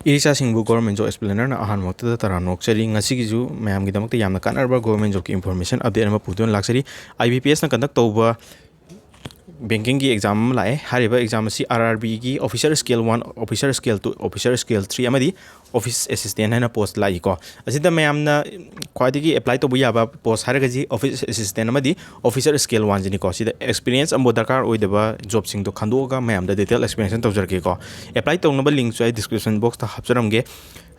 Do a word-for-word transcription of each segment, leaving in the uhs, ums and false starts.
ꯏꯆꯥꯁꯤꯡꯕꯨ Government Job Explainerꯅ ꯑꯍꯥꯟꯕꯃꯛꯇꯗ ꯇꯔꯥꯝꯅ ꯑꯣꯛꯆꯔꯤ꯫ ꯉꯁꯤꯒꯤꯁꯨ ꯃꯌꯥꯝꯒꯤꯗꯃꯛꯇ ꯌꯥꯝꯅ ꯀꯥꯟꯅꯔꯕ Government Jobꯀꯤ information update ꯑꯃ ꯄꯨꯗꯨꯅ ꯂꯥꯛꯆꯔꯤ꯫ IBPSꯅ conduct ꯇꯧꯕ bankingꯒꯤ exam ꯑꯃ ꯂꯥꯛꯑꯦ꯫ ꯍꯥꯏꯔꯤꯕ exam ꯑꯁꯤ RRBꯒꯤ Officer Scale one, Officer Scale two, Officer Scale three ꯑꯃꯗꯤ Office Assistant ꯍꯥꯏꯅ post ꯂꯥꯛꯏꯀꯣ꯫ ꯑꯁꯤꯗ ꯃꯌꯥꯝꯅ ꯈ꯭ꯋꯥꯏꯗꯒꯤ apply ꯇꯧꯕ ꯌꯥꯕ post ꯍꯥꯏꯔꯒꯗꯤ Office Assistant ꯑꯃꯗꯤ Officer Scale oneꯁꯤꯅꯤꯀꯣ꯫ ꯁꯤꯗ experience ꯑꯃꯐꯥꯎ ꯗꯔꯀꯥꯔ ꯑꯣꯏꯗꯕ jobꯁꯤꯡꯗꯣ ꯈꯟꯗꯣꯛꯑꯒ ꯃꯌꯥꯝꯗ detail explanation ꯇꯧꯖꯔꯛꯀꯦꯀꯣ꯫ Apply ꯇꯧꯅꯕ linkꯁꯨ ꯑꯩ description boxꯇ ꯍꯥꯞꯆꯔꯝꯒꯦ꯫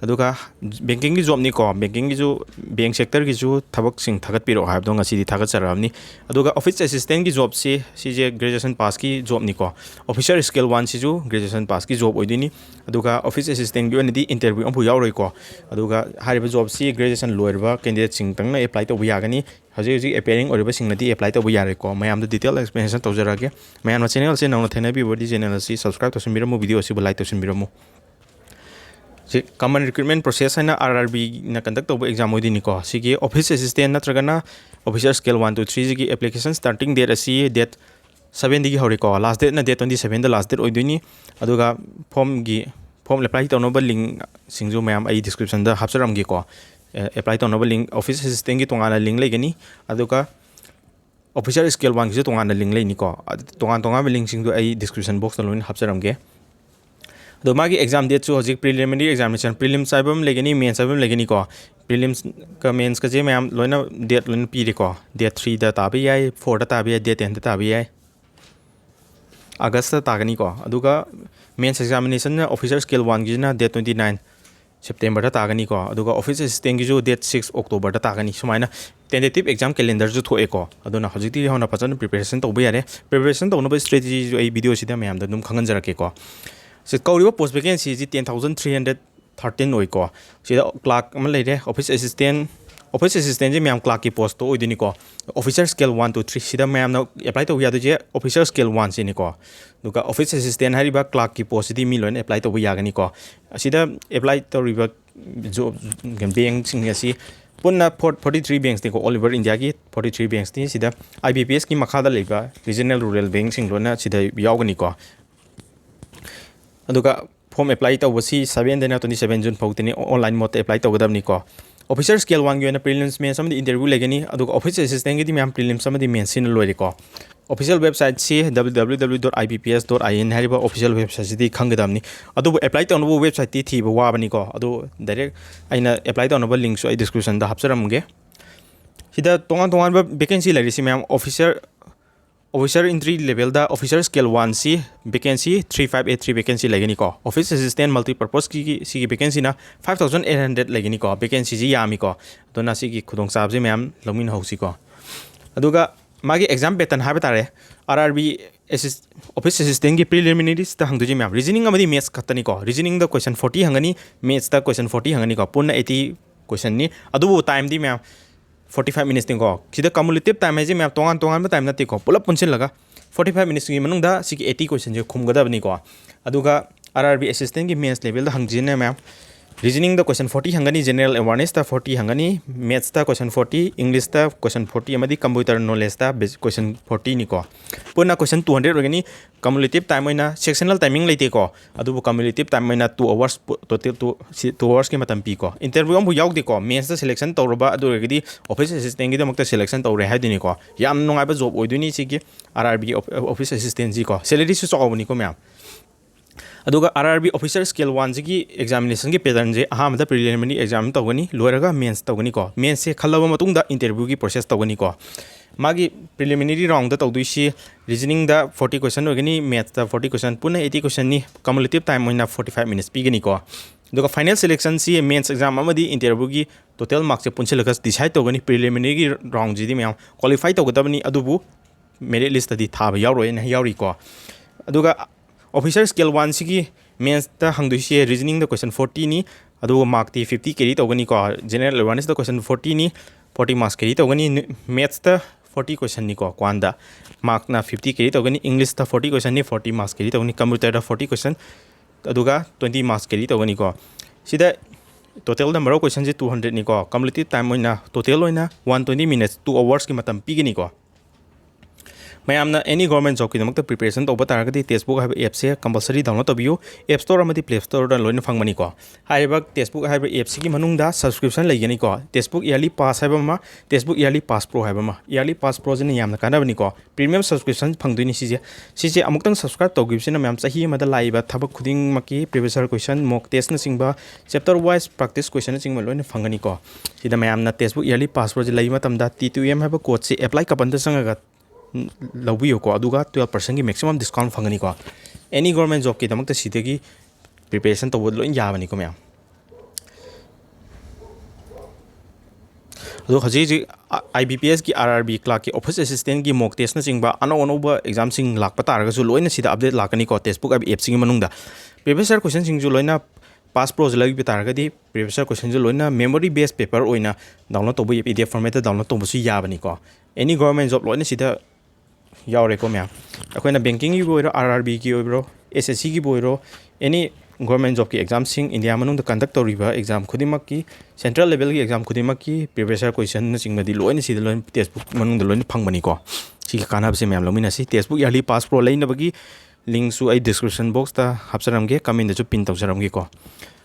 ꯑꯗꯨꯒ bankingꯒꯤ jobꯅꯤꯀꯣ, bankingꯒꯤꯁꯨ, bank sectorꯒꯤꯁꯨ ꯊꯕꯛꯁꯤꯡ ꯊꯥꯒꯠꯄꯤꯔꯛꯑꯣ ꯍꯥꯏꯕꯗꯣ ꯉꯁꯤꯗꯤ ꯊꯥꯒꯠꯆꯔꯛꯑꯕꯅꯤ꯫ ꯑꯗꯨꯒ Office Assistantꯀꯤ jobꯁꯤ, ꯁꯤꯁꯦ graduation passꯀꯤ jobꯅꯤꯀꯣ꯫ Officer Scale oneꯁꯤꯁꯨ graduation passꯀꯤ job ꯑꯣꯏꯗꯣꯏꯅꯤ꯫ ꯑꯗꯨꯒ Office Assistantꯀꯤ ꯑꯣꯏꯅꯗꯤ interview ꯑꯃꯐꯥꯎ ꯌꯥꯎꯔꯣꯏꯀꯣ꯫ ꯑꯗꯨꯒ ꯍꯥꯏꯔꯤꯕ jobꯁꯤ graduation ꯂꯣꯏꯔꯕ candidateꯁꯤꯡꯇꯪꯅ apply ꯇꯧꯕ ꯌꯥꯒꯅꯤ꯫ ꯍꯧꯖꯤꯛ ꯍꯧꯖꯤꯛ appearing ꯑꯣꯏꯔꯤꯕꯁꯤꯡꯅꯗꯤ apply ꯇꯧꯕ ꯌꯥꯔꯣꯏꯀꯣ꯫ ꯃꯌꯥꯝꯗ detail explanation ꯇꯧꯖꯔꯛꯑꯒꯦ꯫ ꯃꯌꯥꯝꯅ channel ꯑꯁꯤ ꯅꯧꯅ ꯊꯦꯡꯅꯕꯤꯕꯗꯤ channel ꯑꯁꯤ subscribe ꯇꯧꯁꯤꯟꯕꯤꯔꯝꯃꯨ, video ꯑꯁꯤꯕꯨ like ꯇꯧꯁꯤꯟꯕꯤꯔꯝꯃꯨ꯫ ꯁꯤ common recruitment process ꯍꯥꯏꯅ RRBꯅ conduct ꯇꯧꯕ exam ꯑꯣꯏꯗꯣꯏꯅꯤꯀꯣ꯫ ꯁꯤꯒꯤ Office Assistant ꯅꯠꯇ꯭ꯔꯒꯅ Officer Scale one, two, threeꯁꯤꯒꯤ application starting date ꯑꯁꯤ date sevenꯗꯒꯤ ꯍꯧꯔꯦꯀꯣ꯫ Last dateꯅ date twenty sevenꯗ last date ꯑꯣꯏꯗꯣꯏꯅꯤ꯫ ꯑꯗꯨꯒ formꯒꯤ, form apply ꯇꯧꯅꯕ linkꯁꯤꯡꯁꯨ ꯃꯌꯥꯝ ꯑꯩ descriptionꯗ ꯍꯥꯞꯆꯔꯝꯒꯦꯀꯣ꯫ ꯑꯦ, apply ꯇꯧꯅꯕ link, Office Assistantꯒꯤ ꯇꯣꯉꯥꯟꯅ link ꯂꯩꯒꯅꯤ꯫ ꯑꯗꯨꯒ Officer Scale oneꯒꯤꯁꯨ ꯇꯣꯉꯥꯟꯅ link ꯂꯩꯅꯤꯀꯣ꯫ ꯑꯗꯨ ꯇꯣꯉꯥꯟ ꯇꯣꯉꯥꯟꯕ linkꯁꯤꯡꯗꯣ ꯑꯩ description boxꯇ ꯂꯣꯏꯅ ꯍꯥꯞꯆꯔꯝꯒꯦ꯫ ꯑꯗꯣ ꯃꯥꯒꯤ exam dateꯁꯨ ꯍꯧꯖꯤꯛ preliminary examination, prelims ꯍꯥꯏꯕ ꯑꯃ ꯂꯩꯒꯅꯤ, mains ꯍꯥꯏꯕ ꯑꯃ ꯂꯩꯒꯅꯤꯀꯣ꯫ Prelimsꯀ mainsꯀꯁꯦ ꯃꯌꯥꯝ ꯂꯣꯏꯅ date ꯂꯣꯏꯅ ꯄꯤꯔꯦꯀꯣ꯫ Date threeꯗ ꯇꯥꯕ ꯌꯥꯏ, fourꯗ ꯇꯥꯕ ꯌꯥꯏ, date tenꯗ ꯇꯥꯕ ꯌꯥꯏ꯫ Augustꯇ ꯇꯥꯒꯅꯤꯀꯣ꯫ ꯑꯗꯨꯒ mains examinationꯅ Officer Scale oneꯒꯤꯁꯤꯅ date twenty nine Septemberꯗ ꯇꯥꯒꯅꯤꯀꯣ꯫ ꯑꯗꯨꯒ Office Assistantꯒꯤꯁꯨ date six Octoberꯗ ꯇꯥꯒꯅꯤ꯫ ꯁꯨꯃꯥꯏꯅ tentative exam calendarꯁꯨ ꯊꯣꯛꯑꯦꯀꯣ꯫ ꯑꯗꯨꯅ ꯍꯧꯖꯤꯛꯇꯤ ꯍꯧꯅ ꯐꯖꯅ preparation ꯇꯧꯕ ꯌꯥꯔꯦ꯫ Preparation ꯇꯧꯅꯕ strategyꯁꯨ ꯑꯩ videoꯁꯤꯗ ꯃꯌꯥꯝꯗ ꯑꯗꯨꯝ ꯈꯪꯍꯟꯖꯔꯛꯀꯦꯀꯣ꯫ ꯁꯤ ꯀꯧꯔꯤꯕ post vacancyꯁꯤ ten thousand three hundred thirteen ꯑꯣꯏꯀꯣ꯫ ꯁꯤꯗ clerk ꯑꯃ ꯂꯩꯔꯦ, Office Assistant꯫ Office Assistantꯁꯦ ꯃꯌꯥꯝ clerkꯀꯤ postꯇꯣ ꯑꯣꯏꯗꯣꯏꯅꯤꯀꯣ꯫ Officer Scale one, two, three ꯁꯤꯗ ꯃꯌꯥꯝꯅ apply ꯇꯧꯕ ꯌꯥꯗꯣꯏꯁꯦ Officer Scale oneꯁꯤꯅꯤꯀꯣ꯫ ꯑꯗꯨꯒ Office Assistant ꯍꯥꯏꯔꯤꯕ clerkꯀꯤ postꯁꯤꯗꯤ ꯃꯤ ꯂꯣꯏꯅ apply ꯇꯧꯕ ꯌꯥꯒꯅꯤꯀꯣ꯫ ꯑꯁꯤꯗ apply ꯇꯧꯔꯤꯕ job bankꯁꯤꯡ ꯑꯁꯤ ꯄꯨꯟꯅ four, forty three banksꯅꯤꯀꯣ, all over Indiaꯒꯤ forty three banksꯅꯤ꯫ ꯁꯤꯗ IBPSꯀꯤ ꯃꯈꯥꯗ ꯂꯩꯕ regional rural bankꯁꯤꯡ ꯂꯣꯏꯅ ꯁꯤꯗ ꯌꯥꯎꯒꯅꯤꯀꯣ꯫ ꯑꯗꯨꯒ form apply ꯇꯧꯕꯁꯤ seven ꯗꯩꯅ twenty seven June ꯐꯥꯎꯗꯅꯤ, online mode apply ꯇꯧꯒꯗꯕꯅꯤꯀꯣ꯫ Officer Scale One ꯒꯤ ꯑꯣꯏꯅ prelims, mains ꯑꯃꯗꯤ interview ꯂꯩꯒꯅꯤ, ꯑꯗꯨꯒ Officer Assistant ꯒꯤꯗꯤ ꯃꯌꯥꯝ prelims ꯑꯃꯗꯤ mains ꯁꯤꯅ ꯂꯣꯏꯔꯦꯀꯣ꯫ Official website ꯁꯤ W W W dot I B P S dot I N ꯍꯥꯏꯔꯤꯕ official website ꯁꯤꯗꯤ ꯈꯪꯒꯗꯕꯅꯤ꯫ ꯑꯗꯨꯕꯨ apply ꯇꯧꯅꯕ website ꯇꯤ ꯊꯤꯕ ꯋꯥꯕꯅꯤꯀꯣ꯫ ꯑꯗꯨ direct ꯑꯩꯅ apply ꯇꯧꯅꯕ link ꯁꯨ ꯑꯩ description ꯗ ꯍꯥꯞꯆꯔꯝꯒꯦ꯫ ꯁꯤꯗ ꯇꯣꯉꯥꯟ ꯇꯣꯉꯥꯟꯕ vacancy ꯂꯩꯔꯤꯁꯤ ꯃꯌꯥꯝ, officer, officer entry level ꯗ officer scale one ꯁꯤ vacancy three five eight three vacancy ꯂꯩꯒꯅꯤꯀꯣ꯫ Office Assistant Multipurpose ꯀꯤ ꯁꯤꯒꯤ vacancy ꯅ five thousand eight hundred ꯂꯩꯒꯅꯤꯀꯣ꯫ Vacancy ꯁꯤ ꯌꯥꯝꯃꯤꯀꯣ꯫ ꯑꯗꯨꯅ ꯁꯤꯒꯤ ꯈꯨꯗꯣꯡꯆꯥꯕꯁꯤ ꯃꯌꯥꯝ ꯂꯧꯃꯤꯟꯅꯍꯧꯁꯤꯀꯣ꯫ ꯑꯗꯨꯒ ꯃꯥꯒꯤ exam pattern ꯍꯥꯏꯕ ꯇꯥꯔꯦ, R R B assist-, office assistant ꯒꯤ preliminaries ꯇ ꯍꯪꯗꯣꯏꯁꯦ ꯃꯌꯥꯝ reasoning ꯑꯃꯗꯤ maths ꯈꯛꯇꯅꯤꯀꯣ꯫ Reasoning ꯗ question forty ꯍꯪꯒꯅꯤ, maths ꯇ question forty ꯍꯪꯒꯅꯤꯀꯣ꯫ ꯄꯨꯟꯅ eighty question ꯅꯤ꯫ ꯑꯗꯨꯕꯨ time ꯗꯤ ꯃꯌꯥꯝ forty five minutes ꯅꯤꯀꯣ꯫ ꯁꯤꯗ cumulative time ꯍꯥꯏꯁꯦ ꯃꯌꯥꯝ ꯇꯣꯉꯥꯟ ꯇꯣꯉꯥꯟꯕ time ꯅꯠꯇꯦꯀꯣ, ꯄꯨꯂꯞ ꯄꯨꯟꯁꯤꯜꯂꯒ forty five minutes ꯀꯤ ꯃꯅꯨꯡꯗ ꯁꯤꯒꯤ eighty question ꯁꯦ ꯈꯨꯝꯒꯗꯕꯅꯤꯀꯣ꯫ ꯑꯗꯨꯒ R R B assistant ꯒꯤ mains level ꯗ ꯍꯪꯖꯤꯅ ꯃꯌꯥꯝ, reasoning ꯗ question forty ꯍꯪꯒꯅꯤ, general awareness ꯇ forty ꯍꯪꯒꯅꯤ, maths ꯇ question forty, English ꯇ question forty ꯑꯃꯗꯤ computer knowledge ꯇ bas-, question forty ꯅꯤꯀꯣ꯫ ꯄꯨꯟꯅ question two hundred ꯑꯣꯏꯒꯅꯤ꯫ Cumulative time ꯑꯣꯏꯅ sectional timing ꯂꯩꯇꯦꯀꯣ, ꯑꯗꯨꯕꯨ cumulative time ꯑꯣꯏꯅ two hours ꯄꯨ-, total two, ꯁꯤ two hours ꯀꯤ ꯃꯇꯝ ꯄꯤꯀꯣ꯫ Interview ꯑꯃꯐꯥꯎ ꯌꯥꯎꯗꯦꯀꯣ꯫ Mains ꯇ selection ꯇꯧꯔꯕ ꯑꯗꯨ ꯑꯣꯏꯔꯒꯗꯤ office assistant ꯒꯤꯗꯃꯛꯇ selection ꯇꯧꯔꯦ ꯍꯥꯏꯗꯣꯏꯅꯤꯀꯣ꯫ ꯌꯥꯝ ꯅꯨꯡꯉꯥꯏꯕ job ꯑꯣꯏꯗꯣꯏꯅꯤ ꯁꯤꯒꯤ R R B of-, office assistant ꯁꯤꯀꯣ꯫ Salary ꯁꯨ ꯆꯥꯎꯕꯅꯤꯀꯣ ꯃꯌꯥꯝ꯫ ꯑꯗꯨꯒ R R B officer scale one ꯁꯤꯒꯤ examination ꯒꯤ pattern ꯁꯦ ꯑꯍꯥꯟꯕꯗ preliminary exam ꯇꯧꯒꯅꯤ, ꯂꯣꯏꯔꯒ mains ꯇꯧꯒꯅꯤꯀꯣ꯫ Mains ꯁꯦ ꯈꯜꯂꯕ ꯃꯇꯨꯡꯗ interview ꯒꯤ process ꯇꯧꯒꯅꯤꯀꯣ꯫ ꯃꯥꯒꯤ preliminary round ꯗ ꯇꯧꯗꯣꯏꯁꯤ reasoning ꯗ forty question ꯑꯣꯏꯒꯅꯤ, maths ꯇ forty question, ꯄꯨꯟꯅ eighty question ꯅꯤ꯫ Cumulative time ꯑꯣꯏꯅ forty five minutes ꯄꯤꯒꯅꯤꯀꯣ꯫ ꯑꯗꯨꯒ final selection ꯁꯤ mains exam ꯑꯃꯗꯤ interview ꯒꯤ total mark ꯁꯦ ꯄꯨꯟꯁꯤꯜꯂꯒ decide ꯇꯧꯒꯅꯤ꯫ Preliminary ꯒꯤ round ꯁꯤꯗꯤ ꯃꯌꯥꯝ qualify ꯇꯧꯒꯗꯕꯅꯤ, ꯑꯗꯨꯕꯨ merit list ꯇꯗꯤ ꯊꯥꯕ ꯌꯥꯎꯔꯣꯏꯅ ꯌꯥꯎꯔꯤꯀꯣ꯫ ꯑꯗꯨꯒ officer scale one ꯁꯤꯒꯤ mains ꯇ ꯍꯪꯗꯣꯏꯁꯦ reasoning ꯗ question forty ꯅꯤ, ꯑꯗꯨꯒ mark T fifty carry ꯇꯧꯒꯅꯤꯀꯣ꯫ General awareness ꯇ question forty ꯅꯤ, forty marks carry ꯇꯧꯒꯅꯤ꯫ Maths ꯇ forty question ꯅꯤꯀꯣ꯫ Quant ꯗ mark ꯅ fifty carry ꯇꯧꯒꯅꯤ꯫ English ꯇ forty question ꯅꯤ, forty marks carry ꯇꯧꯒꯅꯤ꯫ Computer ꯗ forty question, ꯑꯗꯨꯒ twenty marks carry ꯇꯧꯒꯅꯤꯀꯣ꯫ ꯁꯤꯗ total number of question say two hundred ꯅꯤꯀꯣ꯫ Cumulative time ꯑꯣꯏꯅ, total ꯑꯣꯏꯅ one twenty minutes, two hours ꯀꯤ ꯃꯇꯝ ꯄꯤꯒꯅꯤꯀꯣ꯫ ꯃꯌꯥꯝꯅ any government jobꯀꯤꯗꯃꯛꯇ preparation ꯇꯧꯕ ꯇꯥꯔꯒꯗꯤ Testbook ꯍꯥꯏꯕ appꯁꯦ compulsory download ꯇꯧꯕꯤꯌꯨ꯫ App Store ꯑꯃꯗꯤ Play Storeꯗ ꯂꯣꯏꯅ ꯐꯪꯕꯅꯤꯀꯣ꯫ ꯍꯥꯏꯔꯤꯕ Testbook ꯍꯥꯏꯕ appꯁꯤꯒꯤ ꯃꯅꯨꯡꯗ subscription ꯂꯩꯒꯅꯤꯀꯣ꯫ Testbook Yearly Pass ꯍꯥꯏꯕ ꯑꯃ, Testbook Yearly Pass Pro ꯍꯥꯏꯕ ꯑꯃ꯫ Yearly Pass Proꯁꯤꯅ ꯌꯥꯝꯅ ꯀꯥꯟꯅꯕꯅꯤꯀꯣ꯫ Premium subscription ꯐꯪꯗꯣꯏꯅꯤ ꯁꯤꯁꯦ꯫ ꯁꯤꯁꯦ ꯑꯃꯨꯛꯇꯪ subscribe ꯇꯧꯈꯤꯕꯁꯤꯅ ꯃꯌꯥꯝ ꯆꯍꯤ ꯑꯃꯗ ꯂꯥꯛꯏꯕ ꯊꯕꯛ ꯈꯨꯗꯤꯡꯃꯛꯀꯤ previous year question, mock testꯅꯆꯤꯡꯕ, chapter wise practice questionꯅꯆꯤꯡꯕ ꯂꯣꯏꯅ ꯐꯪꯒꯅꯤꯀꯣ꯫ ꯁꯤꯗ ꯃꯌꯥꯝꯅ Testbook Yearly Pass Proꯁꯦ ꯂꯩꯕ ꯃꯇꯝꯗ T two M ꯍꯥꯏꯕ codeꯁꯦ apply coupon ꯗ ꯆꯪꯉꯒ ꯂꯧꯕꯤꯌꯨꯀꯣ, ꯑꯗꯨꯒ twelve percentꯀꯤ maximum discount ꯐꯪꯒꯅꯤꯀꯣ꯫ Any government jobꯀꯤꯗꯃꯛꯇ ꯁꯤꯗꯒꯤ preparation ꯇꯧꯕ ꯂꯣꯏ ꯌꯥꯕꯅꯤꯀꯣ ꯃꯌꯥꯝ꯫ ꯑꯗꯣ ꯍꯧꯖꯤꯛ ꯍꯧꯖꯤꯛ IBPSꯀꯤ, RRB clerkꯀꯤ, office assistantꯀꯤ mock testꯅꯆꯤꯡꯕ ꯑꯅꯧ ꯑꯅꯧꯕ examꯁꯤꯡ ꯂꯥꯛꯄ ꯇꯥꯔꯒꯁꯨ ꯂꯣꯏꯅ ꯁꯤꯗ update ꯂꯥꯛꯀꯅꯤꯀꯣ, Testbook ꯍꯥꯏꯕ appꯁꯤꯒꯤ ꯃꯅꯨꯡꯗ꯫ Previous year questionꯁꯤꯡꯁꯨ ꯂꯣꯏꯅ Pass Proꯁꯦ ꯂꯩꯕ ꯇꯥꯔꯒꯗꯤ previous year questionꯁꯨ ꯂꯣꯏꯅ memory based paper ꯑꯣꯏꯅ download ꯇꯧꯕ, PDF formatꯇ download ꯇꯧꯕꯁꯨ ꯌꯥꯕꯅꯤꯀꯣ꯫ Any government job ꯂꯣꯏꯅ ꯁꯤꯗ ꯌꯥꯎꯔꯦꯀꯣ ꯃꯌꯥꯝ꯫ ꯑꯩꯈꯣꯏꯅ bankingꯒꯤꯕꯨ ꯑꯣꯏꯔꯣ, RRBꯒꯤ ꯑꯣꯏꯔꯣ, SSCꯒꯤꯕꯨ ꯑꯣꯏꯔꯣ, any government jobꯀꯤ examꯁꯤꯡ, India ꯃꯅꯨꯡꯗ conduct ꯇꯧꯔꯤꯕ exam ꯈꯨꯗꯤꯡꯃꯛꯀꯤ, central levelꯒꯤ exam ꯈꯨꯗꯤꯡꯃꯛꯀꯤ previous year questionꯅꯆꯤꯡꯕꯗꯤ ꯂꯣꯏꯅ ꯁꯤꯗ ꯂꯣꯏꯅ Testbook ꯃꯅꯨꯡꯗ ꯂꯣꯏꯅ ꯐꯪꯕꯅꯤꯀꯣ꯫ ꯁꯤꯒꯤ ꯀꯥꯟꯅꯕꯁꯦ ꯃꯌꯥꯝ ꯂꯧꯃꯤꯟꯅꯁꯤ꯫ Testbook Yearly Pass Pro ꯂꯩꯅꯕꯒꯤ linkꯁꯨ ꯑꯩ description boxꯇ ꯍꯥꯞꯆꯔꯝꯒꯦ, commentꯗꯁꯨ pin ꯇꯧꯖꯔꯝꯒꯦꯀꯣ꯫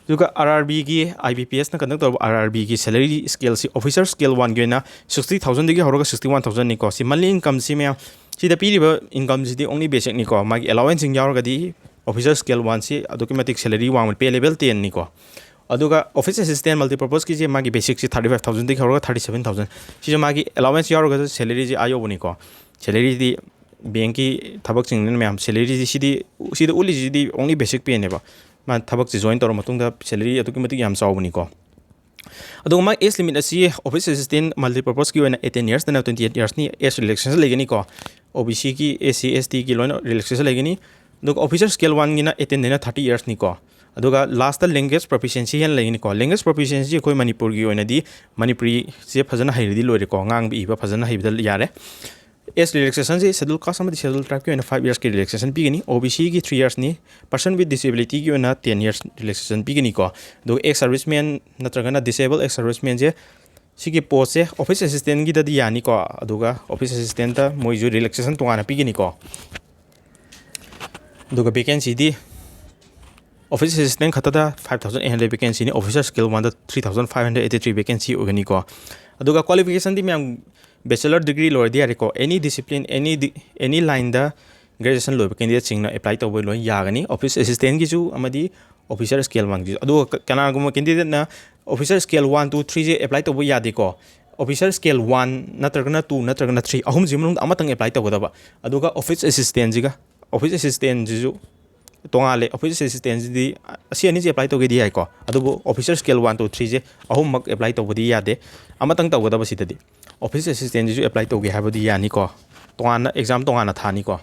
ꯑꯗꯨꯒ RRBꯒꯤ, IBPSꯅ conduct ꯇꯧꯕ RRBꯒꯤ salary scaleꯁꯤ officer scale oneꯒꯤ ꯑꯣꯏꯅ sixty thousandꯗꯒꯤ ꯍꯧꯔꯒ sixty one thousandꯅꯤꯀꯣ꯫ ꯁꯤ monthly incomeꯁꯤ ꯃꯌꯥꯝ ꯁꯤꯗ ꯄꯤꯔꯤꯕ incomeꯁꯤꯗꯤ only basicꯅꯤꯀꯣ꯫ ꯃꯥꯒꯤ allowanceꯁꯤꯡ ꯌꯥꯎꯔꯒꯗꯤ officer scale oneꯁꯤ ꯑꯗꯨꯛꯀꯤ ꯃꯇꯤꯛ salary ꯋꯥꯡꯕ, pay level tenꯅꯤꯀꯣ꯫ ꯑꯗꯨꯒ office assistant multipurposeꯀꯤꯁꯦ ꯃꯥꯒꯤ basicꯁꯤ thirty five thousandꯗꯒꯤ ꯍꯧꯔꯒ thirty seven thousand꯫ ꯁꯤꯁꯨ ꯃꯥꯒꯤ allowance ꯌꯥꯎꯔꯒꯁꯨ salaryꯁꯤ ꯑꯥ ꯌꯧꯕꯅꯤꯀꯣ꯫ Salaryꯗꯤ bankꯀꯤ ꯊꯕꯛꯁꯤꯡꯅꯤꯅ ꯃꯌꯥꯝ, salaryꯁꯤ ꯁꯤꯗꯤ, ꯁꯤꯗ ꯎꯠꯂꯤꯁꯤꯗꯤ only basic payꯅꯦꯕ꯫ ꯃꯥ ꯊꯕꯛꯁꯤ join ꯇꯧꯔ ꯃꯇꯨꯡꯗ salary ꯑꯗꯨꯛꯀꯤ ꯃꯇꯤꯛ ꯌꯥꯝ ꯆꯥꯎꯕꯅꯤꯀꯣ꯫ ꯑꯗꯨꯒ ꯃꯥꯒꯤ age limit ꯑꯁꯤ office assistant multipurposeꯀꯤ ꯑꯣꯏꯅ eighteen yearsꯇꯅ twenty eight yearsꯅꯤ, age relaxation ꯂꯩꯒꯅꯤꯀꯣ꯫ OBCꯒꯤ, SC, STꯒꯤ ꯂꯣꯏꯅ relaxation ꯂꯩꯒꯅꯤ꯫ ꯑꯗꯨꯒ officer scale oneꯒꯤꯅ eighteenꯗꯩꯅ thirty yearsꯅꯤꯀꯣ꯫ ꯑꯗꯨꯒ lastꯇ language proficiency ꯍꯦꯟꯅ ꯂꯩꯒꯅꯤꯀꯣ꯫ Language proficiency ꯑꯩꯈꯣꯏ ꯃꯅꯤꯄꯨꯔꯒꯤ ꯑꯣꯏꯅꯗꯤ ꯃꯅꯤꯄꯨꯔꯤꯁꯦ ꯐꯖꯅ ꯍꯩꯔꯗꯤ ꯂꯣꯏꯔꯦꯀꯣ꯫ ꯉꯥꯡꯕ ꯏꯕ ꯐꯖꯅ ꯍꯩꯕꯗ ꯌꯥꯔꯦ꯫ Age relaxationꯁꯤ schedule caste ꯑꯃꯗꯤ schedule tribeꯀꯤ ꯑꯣꯏꯅ five yearsꯀꯤ relaxation ꯄꯤꯒꯅꯤ꯫ OBCꯒꯤ three yearsꯅꯤ꯫ Person with disabilityꯒꯤ ꯑꯣꯏꯅ ten years relaxation ꯄꯤꯒꯅꯤꯀꯣ꯫ ꯑꯗꯨꯒ ex serviceman ꯅꯠꯇ꯭ꯔꯒꯅ disabled ex servicemanꯁꯦ ꯁꯤꯒꯤ ꯄꯣꯁꯁꯦ ꯑꯣꯐꯤꯁ ꯑꯦꯁꯤꯁꯇꯦꯟꯒꯤꯗꯗꯤ ꯌꯥꯅꯤꯀꯣ꯫ ꯑꯗꯨꯒ ꯑꯣꯐꯤꯁ ꯑꯦꯁꯤꯁꯇꯦꯟꯇ ꯃꯣꯏꯁꯨ ꯔꯤꯂꯦꯛꯁꯦꯁꯟ ꯇꯣꯉꯥꯟꯅ ꯄꯤꯒꯅꯤꯀꯣ꯫ ꯑꯗꯨꯒ ꯚꯦꯀꯦꯟꯁꯤꯗꯤ ꯑꯣꯐꯤꯁ ꯑꯦꯁꯤꯁꯇꯦꯟ ꯈꯛꯇꯗ five thousand eight hundred ꯚꯦꯀꯦꯟꯁꯤꯅꯤ, ꯑꯣꯐꯤꯁꯔ ꯁ꯭ꯀꯦꯜ ꯋꯥꯟꯗ three thousand five hundred eighty three vacancy ꯑꯣꯏꯒꯅꯤꯀꯣ꯫ ꯑꯗꯨꯒ ꯀ꯭ꯋꯥꯂꯤꯐꯤꯀꯦꯁꯟꯗꯤ ꯃꯌꯥꯝ ꯕꯦꯆꯦꯂꯔ ꯗꯤꯒ꯭ꯔꯤ ꯂꯣꯏꯔꯗꯤ ꯌꯥꯔꯦꯀꯣ꯫ Any discipline, any any lineꯗ ꯒ꯭ꯔꯦꯖꯨꯑꯦꯁꯟ ꯂꯣꯏꯕ ꯀꯦꯟꯗꯤꯗꯦꯠꯁꯤꯡꯅ ꯑꯦꯄ꯭ꯂꯥꯏ ꯇꯧꯕ ꯂꯣꯏ ꯌꯥꯒꯅꯤ, ꯑꯣꯐꯤꯁ ꯑꯦꯁꯤꯁꯇꯦꯟꯒꯤꯁꯨ ꯑꯃꯗꯤ ꯑꯣꯐꯤꯁꯔ ꯁ꯭ꯀꯦꯜ ꯋꯥꯟꯒꯤꯁꯨ꯫ ꯑꯗꯨꯒ ꯀ- ꯀꯅꯥꯒꯨꯝꯕ ꯀꯦꯟꯗꯤꯗꯦꯠꯅ ꯑꯣꯐꯤꯁꯔ ꯁ꯭ꯀꯦꯜ ꯋꯥꯟ, ꯇꯨ, ꯊ꯭ꯔꯤꯁꯦ ꯑꯦꯄ꯭ꯂꯥꯏ ꯇꯧꯕ ꯌꯥꯗꯦꯀꯣ꯫ ꯑꯣꯐꯤꯁꯔ ꯁ꯭ꯀꯦꯜ ꯋꯥꯟ ꯅꯠꯇ꯭ꯔꯒꯅ ꯇꯨ ꯅꯠꯇ꯭ꯔꯒꯅ ꯊ꯭ꯔꯤ, ꯑꯍꯨꯝꯁꯤ ꯃꯅꯨꯡꯗ ꯑꯃꯇꯪ ꯑꯦꯄ꯭ꯂꯥꯏ ꯇꯧꯒꯗꯕ꯫ ꯑꯗꯨꯒ ꯑꯣꯐꯤꯁ ꯑꯦꯁꯤꯁꯇꯦꯟꯁꯤꯒ, ꯑꯣꯐꯤꯁ ꯑꯦꯁꯤꯁꯇꯦꯟꯁꯤꯁꯨ ꯇꯣꯉꯥꯜꯂꯦ꯫ ꯑꯣꯐꯤꯁ ꯑꯦꯁꯤꯁꯇꯦꯟꯁꯤꯗꯤ ꯑꯁꯤ ꯑꯅꯤꯁꯤ ꯑꯦꯄ꯭ꯂꯥꯏ ꯇꯧꯒꯦꯗꯤ ꯌꯥꯏꯀꯣ, ꯑꯗꯨꯕꯨ ꯑꯣꯐꯤꯁꯔ ꯁ꯭ꯀꯦꯜ ꯋꯥꯟ, ꯇꯨ, ꯊ꯭ꯔꯤꯁꯦ ꯑꯍꯨꯝꯃꯛ ꯑꯦꯄ꯭ꯂꯥꯏ ꯇꯧꯕꯗꯤ ꯌꯥꯗꯦ, ꯑꯃꯇꯪ ꯇꯧꯒꯗꯕ ꯁꯤꯗꯗꯤ꯫ ꯑꯣꯐꯤꯁ ꯑꯦꯁꯤꯁꯇꯦꯟꯁꯤꯁꯨ ꯑꯦꯄ꯭ꯂꯥꯏ ꯇꯧꯒꯦ ꯍꯥꯏꯕꯗꯤ ꯌꯥꯅꯤꯀꯣ, ꯇꯣꯉꯥꯟꯅ ꯑꯦꯛꯖꯥꯝ ꯇꯣꯉꯥꯟꯅ ꯊꯥꯅꯤꯀꯣ꯫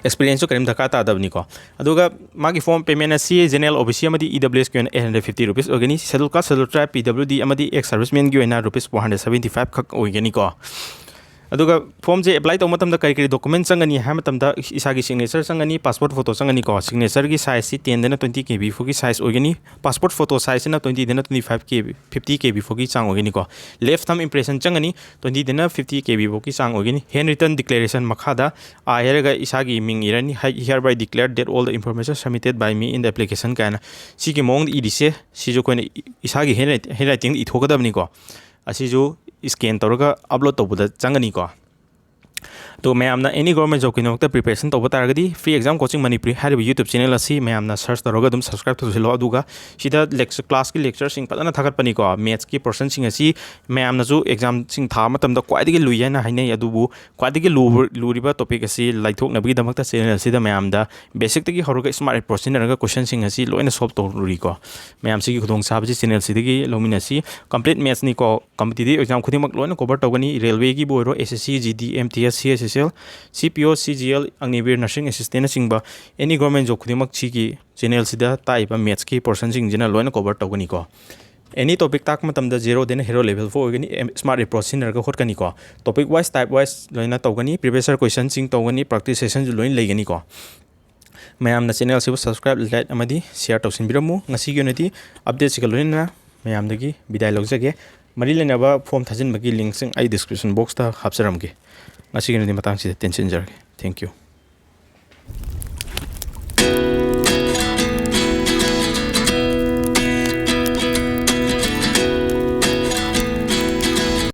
ꯑꯦꯛꯁꯄꯤꯔꯤꯌꯦꯟꯁꯁꯨ ꯀꯔꯤꯝ ꯗꯔꯀꯥꯔ ꯇꯥꯗꯕꯅꯤꯀꯣ꯫ ꯑꯗꯨꯒ ꯃꯥꯒꯤ ꯐꯣꯝ ꯄꯦꯃꯦꯟ ꯑꯁꯤ ꯖꯦꯅꯔꯦꯜ, ꯑꯣ ꯕꯤ ꯁꯤ ꯑꯃꯗꯤ ꯏ ꯗꯕ꯭ꯂꯤꯎ ꯑꯦꯁꯀꯤ ꯑꯣꯏꯅ eight hundred fifty rupees ꯑꯣꯏꯒꯅꯤ꯫ ꯁꯦꯗꯨꯜ ꯀꯥꯁ, ꯁꯦꯗꯨꯜ ꯇ꯭ꯔꯥꯏꯕ, ꯄꯤ ꯗꯕ꯭ꯂꯤꯎ ꯗꯤ ꯑꯃꯗꯤ ꯑꯦꯛꯁ ꯁꯥꯔꯚꯤꯁꯃꯦꯟꯒꯤ ꯑꯣꯏꯅ rupees four hundred seventy five ꯈꯛ ꯑꯣꯏꯒꯅꯤꯀꯣ꯫ ꯑꯗꯨꯒ ꯐꯣꯝꯁꯦ ꯑꯦꯄ꯭ꯂꯥꯏ ꯇꯧꯕ ꯃꯇꯝꯗ ꯀꯔꯤ ꯀꯔꯤ ꯗꯣꯀꯨꯃꯦꯟ ꯆꯪꯒꯅꯤ ꯍꯥꯏꯕ ꯃꯇꯝꯗ, ꯏꯁꯥꯒꯤ ꯁꯤꯒꯅꯦꯆꯔ ꯆꯪꯒꯅꯤ, ꯄꯥꯁꯄꯣꯔꯠ ꯐꯣꯇꯣ ꯆꯪꯒꯅꯤꯀꯣ꯫ ꯁꯤꯒꯅꯦꯆꯔꯒꯤ ꯁꯥꯏꯖꯁꯤ ten ꯗꯩꯅ twenty K B ꯐꯥꯎꯒꯤ ꯁꯥꯏꯖ ꯑꯣꯏꯒꯅꯤ꯫ ꯄꯥꯁꯄꯣꯔꯠ ꯐꯣꯇꯣ ꯁꯥꯏꯖꯁꯤꯅ twenty ꯗꯩꯅ twenty five K B, fifty K B ꯐꯥꯎꯒꯤ ꯆꯥꯡ ꯑꯣꯏꯒꯅꯤꯀꯣ꯫ ꯂꯦꯐ ꯊꯝ ꯏꯝꯄ꯭ꯔꯦꯁꯟ ꯆꯪꯒꯅꯤ, twenty ꯗꯩꯅ fifty K B ꯐꯥꯎꯒꯤ ꯆꯥꯡ ꯑꯣꯏꯒꯅꯤ꯫ ꯍꯦꯟ ꯔꯤꯇꯟ ꯗꯤꯀ꯭ꯂꯦꯔꯦꯁꯟ ꯃꯈꯥꯗ I ꯍꯥꯏꯔꯒ ꯏꯁꯥꯒꯤ ꯃꯤꯡ ꯏꯔꯅꯤ, "I hereby declare that all the information submitted by me in the application" ꯀꯥꯏꯅ ꯁꯤꯒꯤ ꯃꯑꯣꯡꯗ ꯏꯔꯤꯁꯦ, ꯁꯤꯁꯨ ꯑꯩꯈꯣꯏꯅ ꯏ- ꯏꯁꯥꯒꯤ ꯍꯦꯟ ꯔꯥꯏꯇꯤꯡꯗ ꯏꯊꯣꯛꯀꯗꯕꯅꯤꯀꯣ꯫ ꯑꯁꯤꯁꯨ ꯁ꯭ꯀꯦꯟ ꯇꯧꯔꯒ ꯑꯞꯂꯣꯗ ꯇꯧꯕꯗ ꯆꯪꯒꯅꯤꯀꯣ꯫ ꯑꯗꯣ ꯃꯌꯥꯝꯅ ꯑꯦꯅꯤ ꯒꯣꯔꯃꯦꯟ ꯖꯣꯕꯀꯤꯗꯃꯛꯇ ꯄ꯭ꯔꯤꯄꯦꯔꯦꯁꯟ ꯇꯧꯕ ꯇꯥꯔꯒꯗꯤ, Free Exam Coaching Manipuri ꯍꯥꯏꯔꯤꯕ YouTube ꯆꯦꯅꯦꯜ ꯑꯁꯤ ꯃꯌꯥꯝꯅ ꯁꯔꯆ ꯇꯧꯔꯒ ꯑꯗꯨꯝ ꯁꯕꯁꯀ꯭ꯔꯥꯏꯕ ꯇꯧꯁꯤꯜꯂꯣ꯫ ꯑꯗꯨꯒ ꯁꯤꯗ ꯂꯦꯛꯆꯔ ꯀ꯭ꯂꯥꯁꯀꯤ ꯂꯦꯛꯆꯔꯁꯤꯡ ꯐꯖꯅ ꯊꯥꯒꯠꯄꯅꯤꯀꯣ꯫ ꯃꯦꯠꯁꯀꯤ ꯄꯣꯔꯁꯟꯁꯤꯡ ꯑꯁꯤ ꯃꯌꯥꯝꯅꯁꯨ ꯑꯦꯛꯖꯥꯝꯁꯤꯡ ꯊꯥꯕ ꯃꯇꯝꯗ ꯈ꯭ꯋꯥꯏꯗꯒꯤ ꯂꯨꯏ ꯍꯥꯏꯅ ꯍꯥꯏꯅꯩ, ꯑꯗꯨꯕꯨ ꯈ꯭ꯋꯥꯏꯗꯒꯤ ꯂꯨꯕ, ꯂꯨꯔꯤꯕ ꯇꯣꯄꯤꯛ ꯑꯁꯤ ꯂꯥꯏꯊꯣꯛꯅꯕꯒꯤꯗꯃꯛꯇ ꯆꯦꯅꯦꯜ ꯑꯁꯤꯗ ꯃꯌꯥꯝꯗ ꯕꯦꯁꯤꯛꯇꯒꯤ ꯍꯧꯔꯒ ꯁ꯭ꯃꯥꯔꯠ ꯑꯦꯄ꯭ꯔꯣꯆ ꯁꯤꯖꯤꯟꯅꯔꯒ ꯀꯣꯏꯁꯟꯁꯤꯡ ꯑꯁꯤ ꯂꯣꯏꯅ ꯁꯣꯜꯕ ꯇꯧꯔꯨꯔꯤꯀꯣ꯫ ꯃꯌꯥꯝꯁꯤꯒꯤ ꯈꯨꯗꯣꯡꯆꯥꯕꯁꯤ ꯆꯦꯅꯦꯜꯁꯤꯗꯒꯤ ꯂꯧꯃꯤꯟꯅꯁꯤ꯫ ꯀꯝꯄ꯭ꯂꯤꯠ ꯃꯦꯠꯁꯅꯤꯀꯣ꯫ ꯀꯝꯄꯤꯇꯤꯇꯤꯚ ꯑꯦꯛꯖꯥꯝ ꯈꯨꯗꯤꯡꯃꯛ ꯂꯣꯏꯅ ꯀꯣꯚꯔ ꯇꯧꯒꯅꯤ꯫ ꯔꯦꯜꯋꯦꯒꯤꯕꯨ ꯑꯣꯏꯔꯣ, S S C, G D, M T S, C H S L, C P O, C G L, Agniveer, ꯅꯔꯁꯤꯡ ꯑꯦꯁꯤꯁꯇꯦꯟꯅꯆꯤꯡꯕ ꯑꯦꯅꯤ ꯒꯣꯔꯃꯦꯟ ꯖꯣꯕ ꯈꯨꯗꯤꯡꯃꯛ ꯁꯤꯒꯤ ꯆꯦꯅꯦꯜꯁꯤꯗ ꯇꯥꯛꯏꯕ ꯃꯦꯠꯁꯀꯤ ꯄꯣꯔꯁꯟꯁꯤꯡꯁꯤꯅ ꯂꯣꯏꯅ ꯀꯣꯚꯔ ꯇꯧꯒꯅꯤꯀꯣ꯫ ꯑꯦꯅꯤ ꯇꯣꯄꯤꯛ ꯇꯥꯛꯄ ꯃꯇꯝꯗ ꯖꯦꯔꯣꯗꯩꯅ ꯍꯦꯔꯣ ꯂꯦꯚꯦꯜ ꯐꯥꯎ ꯑꯣꯏꯒꯅꯤ꯫ ꯁ꯭ꯃꯥꯔꯠ ꯑꯦꯄ꯭ꯔꯣꯆ ꯁꯤꯖꯤꯟꯅꯔꯒ ꯍꯣꯠꯀꯅꯤꯀꯣ꯫ ꯇꯣꯄꯤꯛ ꯋꯥꯏꯁ, ꯇꯥꯏꯞ ꯋꯥꯏꯁ ꯂꯣꯏꯅ ꯇꯧꯒꯅꯤ꯫ ꯄ꯭ꯔꯤꯚꯤꯌꯁ ꯌꯔ ꯀꯣꯏꯁꯟꯁꯤꯡ ꯇꯧꯒꯅꯤ꯫ ꯄ꯭ꯔꯥꯛꯇꯤꯁ ꯁꯦꯁꯟꯁꯨ ꯂꯣꯏꯅ ꯂꯩꯒꯅꯤꯀꯣ꯫ ꯃꯌꯥꯝꯅ ꯆꯦꯅꯦꯜꯁꯤꯕꯨ ꯁꯕꯁꯀ꯭ꯔꯥꯏꯕ, ꯂꯥꯏꯛ ꯑꯃꯗꯤ ꯁꯤꯌꯥꯔ ꯇꯧꯁꯤꯟꯕꯤꯔꯝꯃꯨ꯫ ꯉꯁꯤꯒꯤ ꯑꯣꯏꯅꯗꯤ ꯑꯞꯗꯦꯠꯁꯤꯒ ꯂꯣꯏꯅꯅ ꯃꯌꯥꯝꯗꯒꯤ ꯕꯤꯗꯥꯏ ꯂꯧꯖꯒꯦ꯫ ꯃꯔꯤ ꯂꯩꯅꯕ ꯐꯣꯝ ꯊꯥꯖꯤꯟꯕꯒꯤ ꯂꯤꯡꯁꯤꯡ ꯑꯩ ꯗꯤꯁꯀ꯭ꯔꯤꯞꯁꯟ ꯕꯣꯛꯁꯇ ꯍꯥꯞꯆꯔꯝꯒꯦ꯫ ꯉꯁꯤꯒꯤꯗꯤ ꯃꯇꯥꯡꯁꯤꯗ ꯇꯦꯟꯁꯤꯟꯖꯔꯒꯦ꯫ Thank you꯫